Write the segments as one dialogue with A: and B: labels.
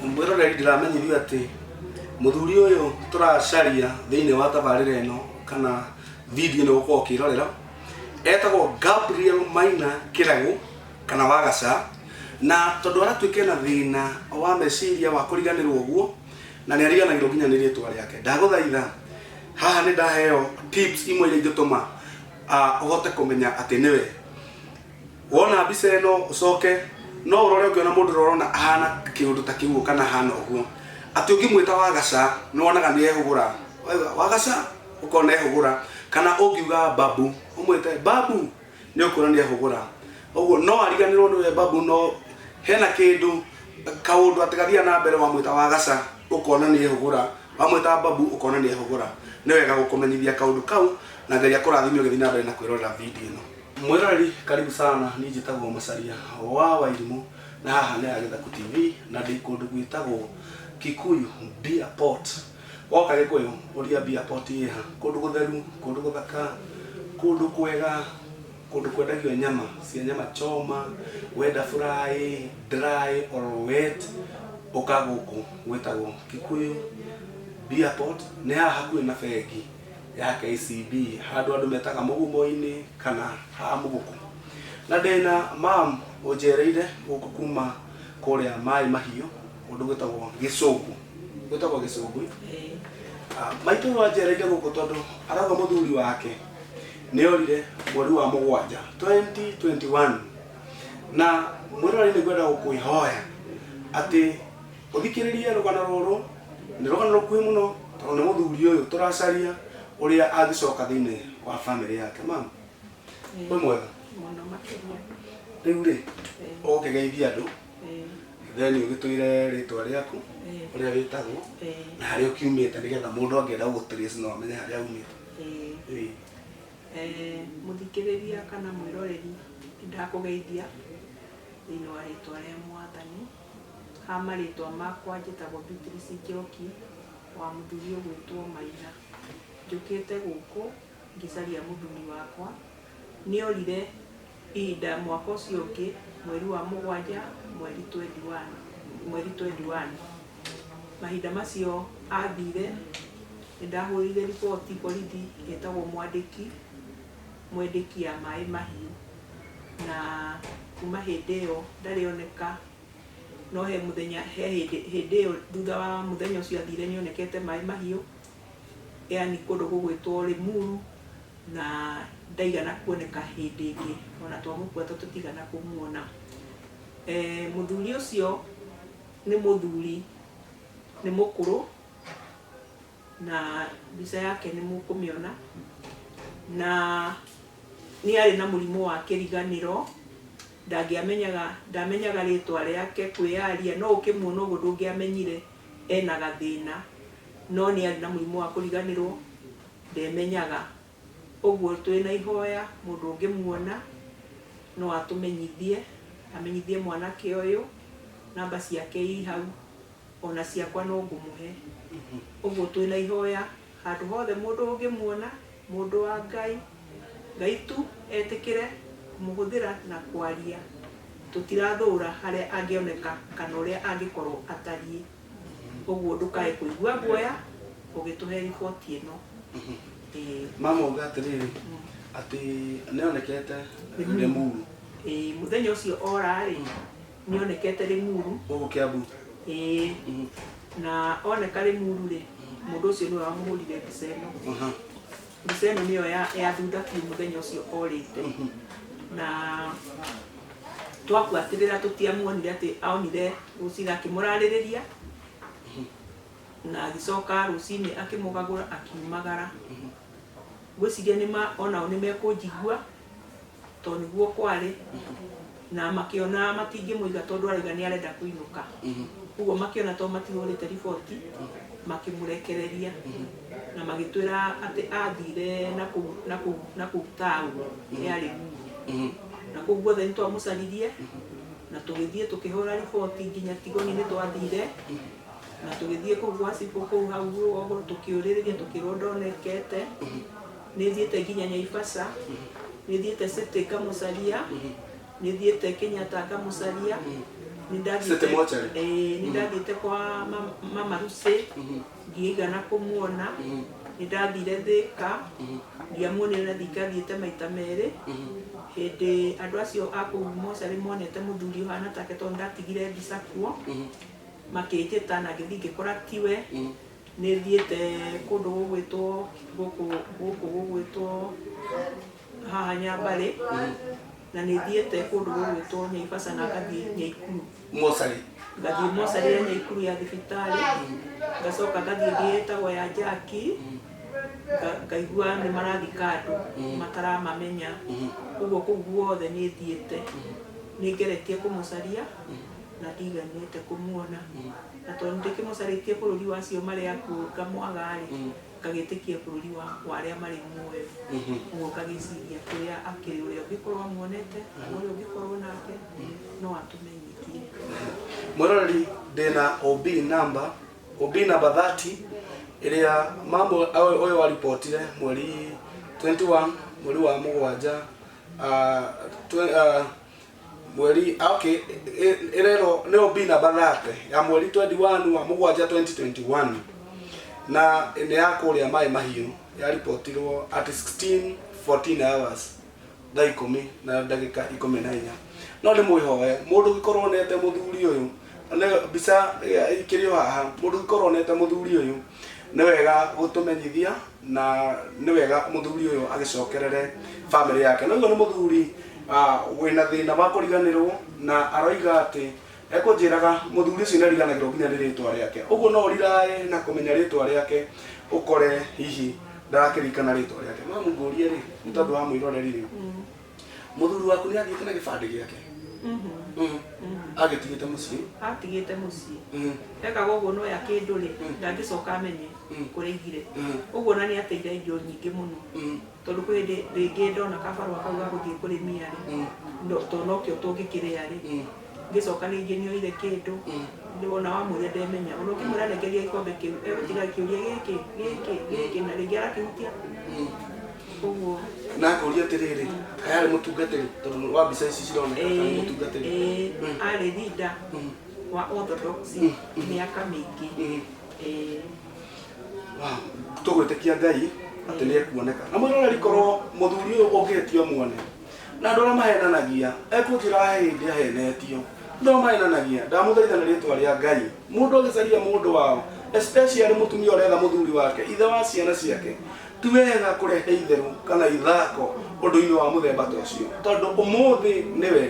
A: Mwĩroreri, ndĩramenyithio atĩ mũthuri ũyũ tũracaria thĩinĩ wa tabarĩra ĩno kana video ĩno ũgũkorwo ũkĩrorera etagwo Gabriel Maina Kĩragũ kana Wagaca, na tondũ aratuĩka ena thĩna wa meciria wa kũriganĩrwo ũguo na nĩ ariganagĩrwo nginya nĩ rĩtwa rĩake, ndagũthaitha haha nĩ ndaheo tips imwe iria ingĩtũma ũhote kũmenya atĩ nĩwe. Wona mbica ĩno ũcoke no ũrore ũngĩona mũndũ ũrĩa ũrona ahana kĩũndũ ta kĩu kana ahana ũguo, atĩ ũngĩmwĩta Wagaca nĩ wonaga nĩ ehũgũra. Wauga Wagaca ũkona ehũgũra, kana ũngiuga Babu ũmwĩte Babu nĩ ũkuona nĩ ehũgũra. Ũguo no ariganĩrwo nĩwe Babu, no hena kĩndũ kaũndũ atĩ gathiaga na mbere wamwĩta Wagaca ũkona nĩ ehũgũra, wamwĩta Babu ũkona nĩ ehũgũra. Nĩ wega gũkũmenyithia kaũndũ kau na Ngai akũrathime ũgĩthiĩ na mbere na kwĩrorera video ĩno. Mwĩroreri karibu sana, niĩ njĩtagwo Macharia wa Wairimũ na haha nĩ Agĩthaku TV na ndĩ kũndũ gwĩtagwo Kikuyu Beer Pot. Woka Gĩkũyũ ũria Beer Pot ĩha, kũndũ gũtheru, kũndũ gũthaka, kũndũ kwega, kũndũ kwendagio nyama cia nyama choma, wenda fry, dry or wet, ũka gũkũ gwĩtagwo Kikuyu Beer Pot, nĩ haha hakuhĩ na bengi ya KCB handũ andũ metaga mũgumo-inĩ kana ha mũgũkũ. Na ndĩna mam ũnjereire gũkũ kuma kũrĩa Maĩ Mahiũ kũndũ gwĩtagwo Gĩcũngũ, gwĩtagwo Gĩcũngũ. Maitũ ũyũ anjereire gũkũ tondũ arauga mũthuri wake nĩ orire mweri wa mũgwanja 2021 na mwĩroreri nĩ ngwenda gũkwĩhoya atĩ Ũthikĩrĩrie rũgano rũrũ, nĩ rũgano rũkuhĩ mũno tondũ nĩ mũthuri ũyũ tũracaria ũrĩa angĩcoka thĩinĩ wa famĩlĩ yake. Ma'am, wĩ mwega?
B: Mũno makĩria.
A: Rĩu rĩ, ũgũkĩgeithia andũ, then ũgĩtwĩre rĩtwa rĩaku, ũrĩa wĩtagwo, na harĩa ũkiumĩte nĩgetha mũndũ angĩenda gũgũ trace no amenye harĩa umĩte.
B: Mũthikĩrĩria kana mwĩroreri, nĩ ndakũgeithia thĩinĩ wa rĩtwa rĩa Mwathani. Ha marĩtwa makwa njĩtagwo Beatrice Njoki wa mũthuri ũgwĩtwo Maina. Njũkĩte gũkũ ngĩcaria mũthuri wakwa. Nĩorire ihinda mwaka ũcio ũngĩ mweri wa mũgwanja mweri 21, mweri 21. Mahinda macio athire nĩndahũrĩire riboti borithi ĩtagwo Mwandĩki, Mwendĩki ya Maĩ Mahiũ na kuma hĩndĩ ĩyo ndarĩ oneka. No he mũthenya, he hĩndĩ, hĩndĩ ĩyo thutha wa mũthenya ũcio athire nĩ onekete maĩ mahiũ, yaani kũndũ gũgwĩtwo Limuru, na ndaigana kuoneka hĩndĩ ĩngĩ, ona twamũbuata tũtigana kũmuona. Mũthuri ũcio nĩ mũthuri, nĩ mũkũrũ, na mbica yake nĩ mũkũmĩona, na nĩ arĩ na mũrimũ wa kĩriganĩro, ndangĩamenyaga, ndamenyaga rĩtwa rĩake kwĩyaria, no ũkĩmuona ũguo ndũngĩamenyire ena gathĩna, no nĩ arĩ na mũrimũ wa kũriganĩrwo, ndemenyaga. Ũguo twĩna ihoya mũndũ ũngĩmuona no atũmenyithie, amenyithie mwanake ũyũ, namba ciake i hau, ona ciakwa no ngũmũhe. Ũguo twĩna ihoya handũ hothe mũndũ ũngĩmuona, mũndũ wa Ngai, Ngai tu etĩkĩre kũmũhũthĩra na kwaria. Tũtirathũũra harĩa angĩoneka kana ũrĩa angĩkorwo atariĩ. Ũguo ndũkae kũigua guoya ũgĩtũhe riboti ĩno. Ĩĩ.
A: Mama auga atĩrĩrĩ, atĩ nĩonekete Limuru.
B: Ĩĩ, mũthenya ũcio ora-rĩ, nĩonekete Limuru.
A: Gũkũ Kiambu.
B: Ĩĩ. Na oneka Limuru rĩ, mũndũ ũcio nĩwe wamũhũrire mbica ĩno. Mbica ĩno nĩyo ya, ya thutha biũ mũthenya ũcio orĩte. Na twabuatĩrĩra tũtiamuonire atĩ onire rũcinĩ akĩmũrarĩrĩria na agĩcoka rũcinĩ akĩmũgagũra akiumagara. Ngwĩciria nĩma onao nĩmekũnjigua tondũ nĩguo kwarĩ, na makĩona matingĩmũiga tondũ arauga nĩ arenda kũinũka. Ũguo makĩona tondũ matihũrĩte riboti, makĩmũrekereria na magĩtwĩra atĩ athire nakũu nakũu nakũu taũni ya Limuru. Na kũu guothe nĩ twamũcaririe na tũgĩthiĩ tũkĩhũra riboti nginya Tigoni nĩ twathire na tũgĩthiĩ kũu gwa cibũ kũu hau rũgongo tũkĩũrĩrĩria tũkĩrwo ndonekete. Nĩ thiĩte nginya Naivasha, nĩ thiĩte City ngamũcaria, nĩ thiĩte Kenyatta ngamũcaria, Nĩ
A: City mortuary.
B: Nĩ ndathiĩte kwa Mama Lucy, ndiigana kũmuona. Nĩ ndathire Thĩka, ndiamuonire na Thika thiĩte maita merĩ. Hĩndĩ andũ acio a kũu mocarĩ monete mũthuri ũhana take, tondũ ndatigire mbica kuo, makĩnjĩta na ngĩthiĩ ngĩkora tiwe. Nĩ thiĩte kũndũ gũgwĩtwo gũkũ gũkũ gũgwĩtwo haha Nyambarĩ, na nĩ thiĩte kũndũ gũgwĩtwo Nyaibasa na ngathiĩ Nyaikuru.
A: Mocarĩ.
B: Ngathiĩ mocarĩ ya Nyaikuru ya thibitarĩ, ngacoka ngathiĩ ĩngĩ ĩtagwo ya Jaki, ngaigua nĩ marathika andũ mataramamenya. Ũguo kũu guothe nĩ thiĩte, nĩ ngeretie kũmũcaria na ndiganĩte kũmuona. Na tondũ ndĩkĩmũcarĩtie bũrũri wa acio marĩ akuũ ngamwaga rĩ, ngagĩtĩkia bũrũri wa arĩa marĩ muoyo. Ũguo ngagĩciria kũrĩa akĩrĩ, ũrĩa ũngĩkorwo amuonete kana ũrĩa ũngĩkorwo nake no atũmenyithie.
A: Mwĩroreri, ndĩna OB number, OB number 30 ĩrĩa mamwe ũyũ waribotire mweri 21 mweri wa mũgwanja, mweri okay, ĩrerwo nĩ OB number 30 ya mweri 21 wa mũgwanja 2021, na nĩ ya kũrĩa Maĩ Mahiũ, yaripotirwo at 16:14 hours, thaa 14:14. No nĩ mwĩhoe mũndũ ũngĩkorwo onete mũthuri ũyũ, nĩ mbica ĩkĩrĩ o haha, mũndũ ũngĩkorwo onete mũthuri ũyũ nĩ wega gũtũmenyithia, na nĩ wega mũthuri ũyũ agĩcokerere famĩlĩ yake. No nĩ mũthuri wĩna thĩna wa kũriganĩrwo, na aroiga atĩ ekũnjĩraga mũthuri ũcio nĩ ariganagĩrwo nginya nĩ rĩtwa rĩake. Ũguo no ũrirae na kũmenya rĩtwa rĩake, ũkore hihi ndarakĩririkana rĩtwa rĩake. No ngũrie rĩ, nĩ tondũ wa mwĩroreri rĩ, mũthuri waku nĩ athiĩte na gĩbandĩ gĩake? Agĩtigĩte mũciĩ?
B: Atigĩte mũciĩ. Ekaga ũguo, no ya kĩndũ rĩ, ndangĩcoka amenye kũrĩa aigire. Ũguo na nĩ ateire indo nyingĩ mũno, tondũ kwĩ hĩndĩ rĩngĩ ndona kabarũa kau ga gũthiĩ kũrĩmia rĩ, tondũ nokĩo tũngĩkĩrĩa rĩ, ngĩcoka rĩngĩ nĩ oire kĩndũ. Ona wamũria ndemenya, ona ũkĩmwĩra nengeria gĩkombe kĩu, egũtiga kĩũria gĩkĩ gĩkĩ gĩkĩ na rĩngĩ arakĩhutia ũguo.
A: Na ngũria atĩrĩrĩ, kaĩ arĩ mũtungatĩri? Tondũ wa mbica ici cironeka, arĩ mũtungatĩri?
B: Ĩĩ, arĩ leader wa Orthodox mĩaka mĩingĩ. Ĩĩ.
A: Wow. Tũgwĩtĩkia Ngai atĩ nĩ ekuoneka. Na mwĩroreri, korwo mũthuri ũyũ ũngĩtio muone, na andũ arĩa mahenanagia, ekũnjĩra he hĩndĩ ahenetio, andũ arĩa mahenanagia, ndamũthaitha na rĩtwa rĩa Ngai, mũndũ agĩcaria mũndũ wao, especially mũtumia ũretha mũthuri wake, ithe wa ciana ciake, ti wega kũrehe itherũ kana ithako ũndũ-inĩ wa mũthemba ta ũcio, tondũ ũmũthĩ nĩwe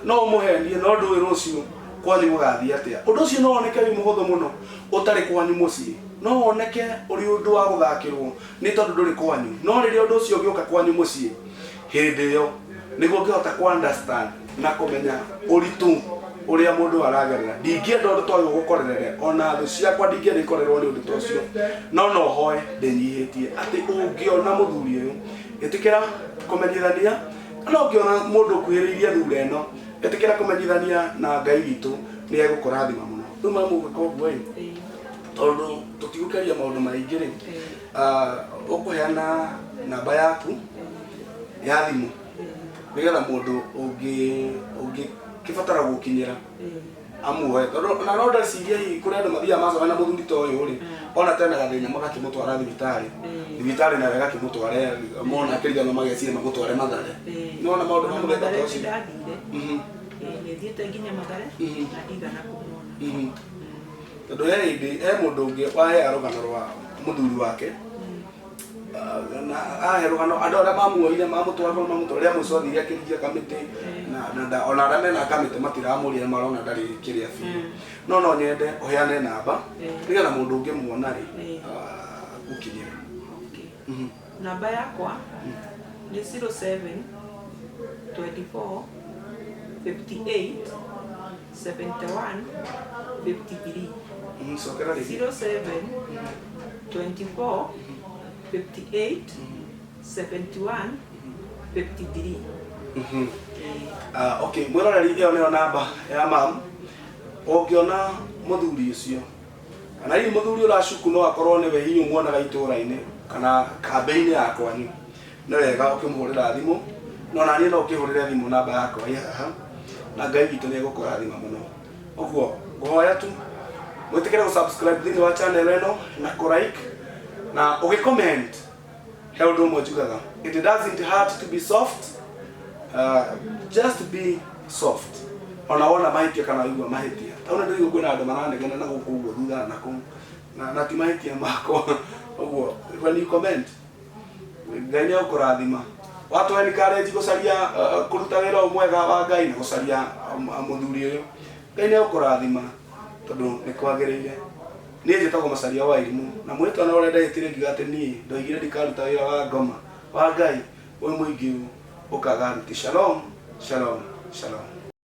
A: no ũmũhenie, no ndũĩ rũciũ kwanyu gũgathiĩ atĩa. Ũndũ ũcio no woneke wĩ mũhũthũ mũno ũtarĩ kwanyu mũciĩ, no woneke ũrĩ ũndũ wa gũthakĩrwo nĩ tondũ ndũrĩ kwanyu, no rĩrĩa ũndũ ũcio ũngĩũka kwanyu mũciĩ, hĩndĩ ĩyo nĩguo ũngĩhota ku understand na kũmenya ũritũ ũrĩa mũndũ aragerera. Ndingĩenda ũndũ ta ũyũ gũkorerere ona thũ ciakwa, ndingĩenda ikorerwo nĩ ũndũ ta ũcio, no no hoe ndĩnyihĩtie atĩ ũngĩona mũthuri ũyũ, ĩtĩkĩra kũmenyithania, kana ũngĩona mũndũ ũkuhĩrĩirie thura ĩno, ĩtĩkĩra kũmenyithania, na Ngai witũ nĩ egũkũrathima mũno. Rĩu mamũgwĩka ũguo ĩ, tondũ tũtigũkĩaria maũndũ maingĩ rĩ, ũkũheana namba yaku ya thimũ nĩgetha mũndũ ũngĩkĩbatara gũkinyĩra amuoe, tondũ na no ndeciria hihi kũrĩ andũ mathiaga macemania na mũthuri ta ũyũ rĩ, ona tena gathĩna magakĩmũtwara thibitarĩ, thibitarĩ nayo ĩgakĩmũtware, mona akĩriganwo mageciria mamũtware Mathare. Nĩwona maũndũ ma mũthemba ta
B: Mathare
A: ũcio?
B: Nĩndathire. Ĩĩ, nĩthiĩte nginya Mathare na ndigana kũmwona.
A: Tondũ he hĩndĩ he mũndũ ũngĩ wahea rũgano rwa mũthuri wake, na ahe rũgano andũ arĩa mamuoire mamũtwara mamũtwara, rĩa mũico athire akĩrigia kamĩtĩ, na ona arĩa mena kamĩtĩ matiramũria, marona ndarĩ kĩrĩa biũ. No no nyende ũheane namba nĩgetha mũndũ ũngĩmuona rĩ, gũkinyĩra.
B: Okay. Namba yakwa nĩ 07 24 58 71 53.
A: Cokera rĩngĩ.
B: 07 24 58 71 53.
A: Ah, okay, mwĩroreri, ĩyo nĩyo namba ya mam. Ũngĩona mũthuri ũcio, kana hihi mũthuri ũracuku no akorwo nĩwe hihi ũmuonaga itũũra-inĩ kana kambĩ-inĩ ya kwanyu, nĩ wega ũkĩmũhũrĩra thimũ, no naniĩ no ũkĩhũrĩre thimũ, namba yakwa ĩ haha, na Ngai witũ nĩ egũkũrathima mũno. Ũguo ngũhoya tu mwĩtĩkĩre gũ subscribe thĩinĩ wa channel ĩno na kũ like na ũgĩ comment. He ũndũ ũmwe njugaga, it doesn't hurt to be soft, just be soft. Ona wona mahĩtia kana waigua mahĩtia, tau nĩ ndĩraigua kwĩna andũ maranegena na gũkũ ũguo thutha na kũu na ti mahĩtia makwa. Ũguo when you comment, Ngai nĩ egũkũrathima. Watũ encourage gũcaria kũruta wĩra ũyũ mwega wa Ngai na gũcaria mũthuri ũyũ, Ngai nĩ egũkũrathima tondũ nĩ kwagĩrĩire. Niĩ njĩtagwo Macharia wa Irimũ na mwĩtwa na ũrĩa ndehĩtire ngiuga atĩ niĩ ndoigire ndikaruta wĩra wa ngoma wa Ngai wĩ mũingĩ ũũ ũkaga aruti. Shalom, shalom, shalom.